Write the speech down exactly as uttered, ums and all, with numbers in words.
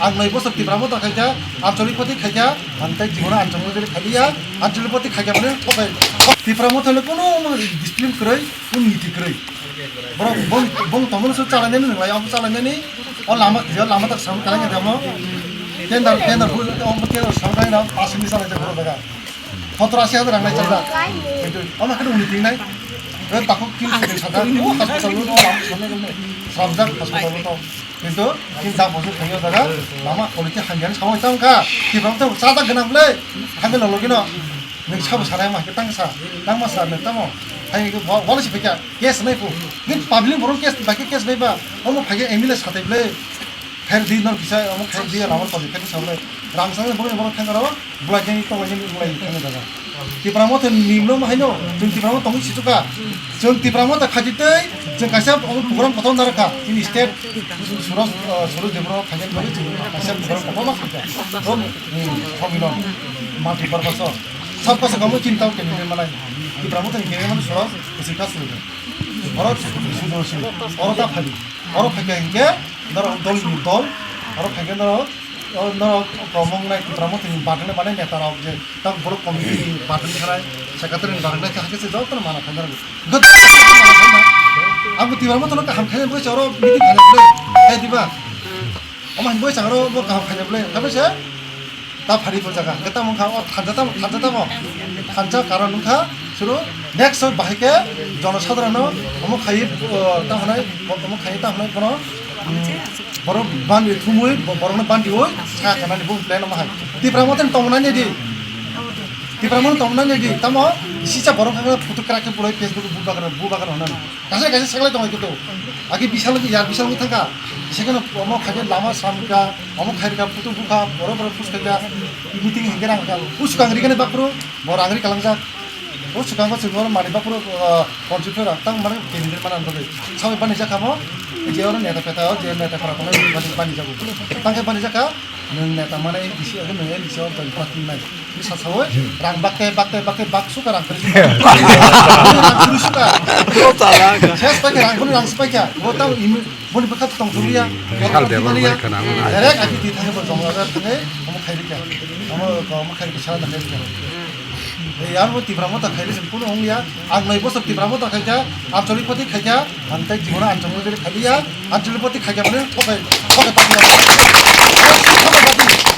Ang noi bosor Tipra Motha khaikha, Anchalik Pati khaikha, ang tai jibono Anchalik Pati khailiya, Anchalik Pati khaikha mane thokai. Tipra Motha le kuno discipline kwrwi, kuno niti kwrwi. Borok bong, bong tongmani se chalainani nwnglai, abo chalainani, o lama, je lama tak sam kalai nang jamo. Tender, tender, bu, o tender sam kalai na, asini chalaijak borok jaga. Sotoro asi hajar rang nai chajak. Kintu, ama khe uni tingnai. Takhuk kin sudin sajak, o hospital o, o lama sam nai, samjak hospital o. Kintu, kin jang bosor thangyo jaga, lama quality hamya ni samung tang kha. Tipra Motha chajak gwnang ble, thangwi lolo gino. Nwng sabo sanai ma khe tang sa, tang ma sa nwng tamo. Hai ke bo, bo si phikya, case nai pu. Ni public borok case, ba khe case nai ba. Omo phai khe M L A satai ble. Khair di nor kisa, omo khair di lama ko khair sa ble. Rang sa bo bo thang ro, bula jeng to jeng bula thang jaga. Tipra Motha ni nimlo ma haino, chwng Tipra Motha tongwi sichuka. Chwng Tipra Motha khaji tei, chwng kaisa omo program kotor nara kha. Chini state, Suraj, eh, Suraj Debro khaji tei chwng kaisa program kotor ma khaja. Rom, hmm, thongino, mati barbaso. Sab kasa kamu cinta ke ni malai. Tipra Motha ni kene man Suraj, isi ka sulu. Oro sudo si, oro ta phali. Oro phai ke hingke, doro dol ni dol, oro phai ke doro O norok komong nai Tipra Motha ni button ni banai neta rok je tak borok committee ni button khanai, secretary ni button khanai, hakhe se joto no mana khanai rok. Got-, ang bo Tipra Motha no kaham khainai bwsa oro meeting khainai bwle, khai diba? Omo hai bwsa oro bo kaham khainai bwle, khabe se ta phari bo jaga, khe tamo kha o thansa tamo, thansa tamo, thansa karon wngkha suru next bahai khe jono sadharano omo khai, o, ta hwnai, omo khai ta hwnai bono, mm, Borok bandi thumui, bo-, borokno bandiui sa kanani bo plan omo hai. Tipra Motha ni tongmani di. Tipra Motha ni tongmani di. Tamo sisa borok khe photo krak khe bulai Facebook bu bagra, bu bagra honani. Kaisa kaisa seglai tongo kito. Agi bisal ya bisal thangka. Sekono omo khaje lama samka, omo khairka photo bukha, borok borok puskha meeting hingke rang ka. Puskang rigane bakro, bo rang ri kalangjak. O swkango chwng oro manwi baphuru, ah, contribute rok tang mani candidate mana bagwi. Sabai bani jakha mo, je oro neta peta o, je neta khara khoroknwi bani, bani jago. Tang khe bani jakha, nwng neta mana M D C, abo nwng M D C o join khoroknwi nai. Ni sa sawi, rang bakte, bakte, bakte, bak suka rang kari suka. Rang kari suka. Ses paikha, rang kari rang se paikha. Bo tang imi, boni bwkha tong thung ya. Bikal debor bai khana ang na. Direct agi di thangwi bo jong laga thangwi, omo khairi kha. Omo, omo khairi kha, sala khairi kha. Ei, ang bo Tipra Motha khairi se kuno wng ya. Ang noi bosor Tipra Motha khaikha, Anchalik Pati khaikha, ang tai jibono Anchalik Pati khailiya, Anchalik Pati khaikha mane thokai, thokai pati. Thokai pati.